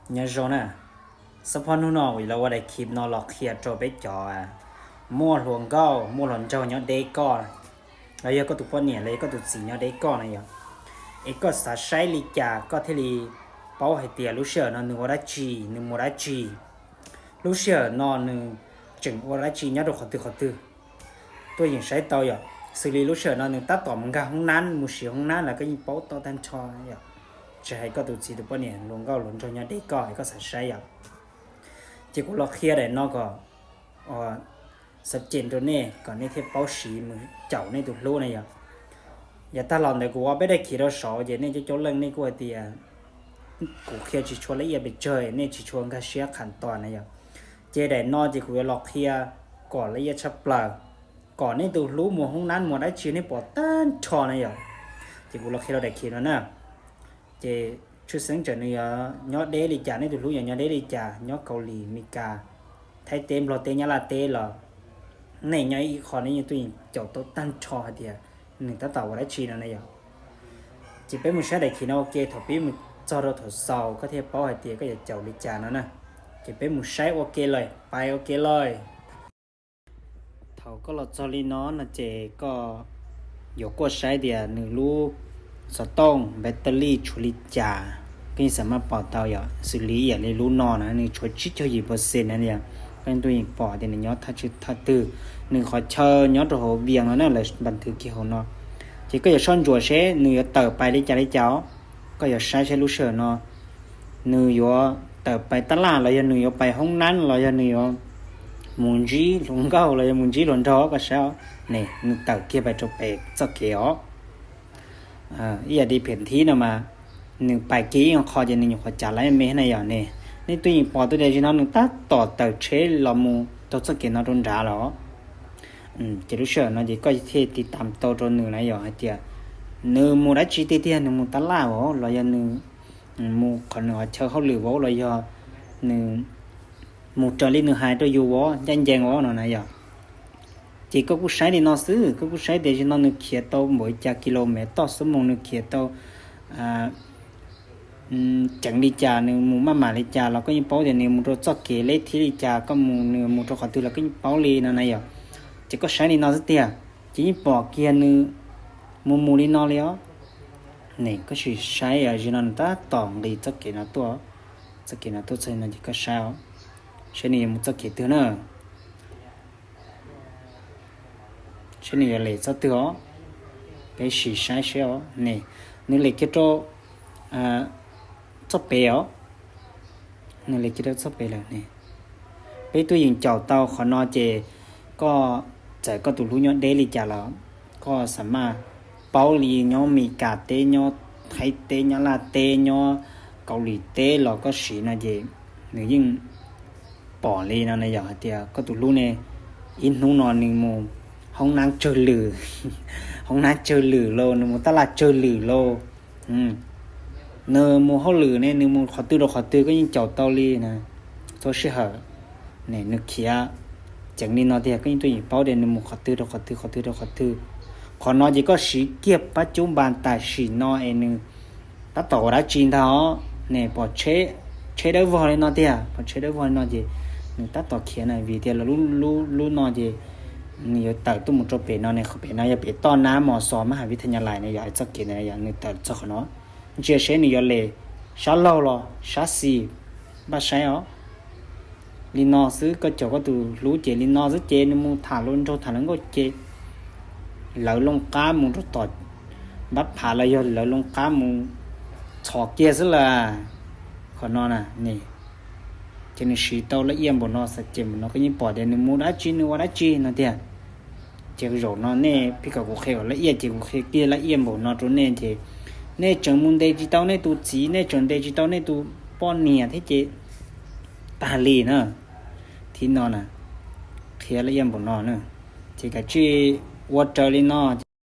Nyob zoo na, xab phob hnub no kuv los ua daim clip no los qhia rau peb cov muaj hluas nkauj muaj hluas nraug nyob deb koj, los yog koj tus poj niam los yog koj tus txiv nyob deb koj na yom. Es koj xav saib li cas koj thiaj li paub hais tias lub sij hawm no nws ua dab tsi, nws mus dab tsi, lub sij hawm no nws tseem ua dab tsi nyob rau qhov twg qhov twg. Tuaj yeem saib tau yom, xws li lub sij hawm no nws tab tom mus nkag hoob nab mus siv hoob nab los koj yeej paub tau tag nrho yom. Tsis hais koj tus txiv tus poj niam hluas nkauj hluas nraug nyob deb koj es koj xav saib yom. Ces kuv los qhia daim no kom xav cem rau nej kom nej thiaj paub siv mus caum nej tus hlub na yom. Yav tag los ntawd kuv ua peb daim clip rau saud ces nej coob coob leej nej kuj hais tias kuv qhia tsis tshua laj iab pes tsawg, nej tsis tshua nkag siab qham tos na yom. Ces daim no ces kuv yuav los qhia kom laj iab tshaj plaws, kom nej tus hlub mus hoob nab mus dab tsi nej pom tag nrho na yom. Ces kuv los qhia rau daim clip no na. Ces tshwj xeeb tseem nws yuav nyob deb li cas, nej tus hlub yuav nyob deb li cas, nyob Kaus Lim, Mes Kas, Thaib teb, Nplog teb, Nyab Laj teb los nej nyob ib qho nej yeej tuaj yeem caum tau tag nrho hais tias nws tab tom ua dab tsi no na yom. Ces peb mus saib daim clip no ua ke, thaum peb mus txog rau thaum xaus koj thiaj paub hais tias koj yuav caum li cas no na. Ces peb mus saib ua ke lawm, pais ua ke lawm. Thaum koj los txog li no no ces koj yuav kuaj saib tias nws lub xov tooj battery tshuav li cas. Koj yeej xav maj pom tau yom, xws li ib yam li lub no na nws tshuav tsib caug yim percent na yom. Koj yeej tuaj yeem pom tias nws nyob thaj tswg thaj twg, nws qhov chaw nyob rau hauv vias no na, lawv npas ntws kiag hauv no. Ces koj yuav soj ntsuam seb nws yuav tawm pais li cas li cas os. Koj yuav saib seb lub sij hawm no nws yuav tawm pais tab laj los yog nws yuav pais hoob nab los yog nws yuav mus ntsib hluas nkauj los yog mus ntsib hluas nraug, koj saib os. Ne, nws tawm kiag pais rau pem txoj kev os. Ib yam li phem thib no mas nws pais kiag ib qho ces nws nyuam qhuav cav lawv me na yom ne. Nej twb yeej pom tau tias zaum no nws tab tom tawm tsheb los mus rau txoj kev no rau nrad los. Ces lub sij hawm no ces koj thiaj tiv tam tau rau nws na yom, hais tias nws mus dab tsi tiag tiag, nws mus tab laj vauv los yog nws mus qhov nws qhov chaw hauj lwm vauv los yog nws mus raws li nws hais rau yus vauv ncaj ncees vauv no na yom. Ces koj kuj saib li no xwb, koj kuj saib tias zaum no nws khiav tau npaum li cas kilomev toj xuab moos, nws khiav tau ceev li cas, nws mus maj mam li cas los koj yeej paub tias nws mus rau txoj kev leb thib li cas, koj mus nws mus rau qhov twg los koj yeej paub li no na yom. Ces koj saib li no xwb tiag, ces yeej pom kiag nws mus mus li no li os. Ne, koj sim saib zaum no nws tab tom nqis txoj kev no tuaj, txoj kev no tuaj txog li no ces koj saib os, saib nws yuav mus txoj kev twg na. Saib nws yuav lem txoj twg os. Peb sim saib seb os ne, nws lem kiag rau txoj pem os. Nws lem kiag rau txoj pem lawm ne. Peb twb yeej caum tau qhov no ces koj, txawm koj tus hlub nyob deb li cas los koj xav maj paub li nyob Mes Kas teb, nyob Thaib teb, Nyab Laj teb, nyob Kaus Lim teb los koj siv no ces nws yeej pom li no na yom, hais tias koj tus hlub ne ib hnub no nws mus hoob nab tsawg lwm, hoob nab tsawg lwm lauj, nws mus tab laj tsawg lwm lauj, nws mus hauj lwm ne nws mus qhov twg rau qhov twg koj yeej caum tau li na. Txhua sij hawm ne nws khiav ceev li no tiag koj yeej tuaj yeem paub tias nws mus qhov twg rau qhov twg, qhov twg rau qhov twg. Qhov no ces koj siv kiag pab cub npas tam sim no es nws tab tom ua dab tsi ntag os. Ne pom tsheb dawb vog li no tiag, pom tsheb dawb vog li no ces nws tab tom khiav na, vim tias lub, lub no ces nws yuav tawm tuaj mus rau pem no ne, qhov pem no yog pem toj nab mos xos mab has vib thas nyas lais ne, yog txoj kev ntawd yog nws tawm txog qhov no. Ntsia seb nws yuav lem sab laug los sab xis, npaj saib os. Li no xwb, koj caum koj tus hlub ces li no xwb ces nws mus tham hluas nraug tham hluas nkauj ces lawv loo qab mus rau tom npab phav los yog lawv loo qab mus txhos kiag xwb lawm. Qhov no na ne, ces nws siv tau laj iab npaum no, xav cem npaum no, koj yeej pom tias nws mus dab tsi nws ua dab tsi no tiag. Ces zaum no nej pib kom kuv qhia kom laj iab ces kuv qhia kiag laj iab npaum no rau nej ces nej tseem mus ntes tsis tau nej tus txiv, nej tseem ntes tsis tau nej tus poj niam thiab ces tag li na. Thib no na, qhia laj iab npaum no na, ces kav tsij ua raws li no.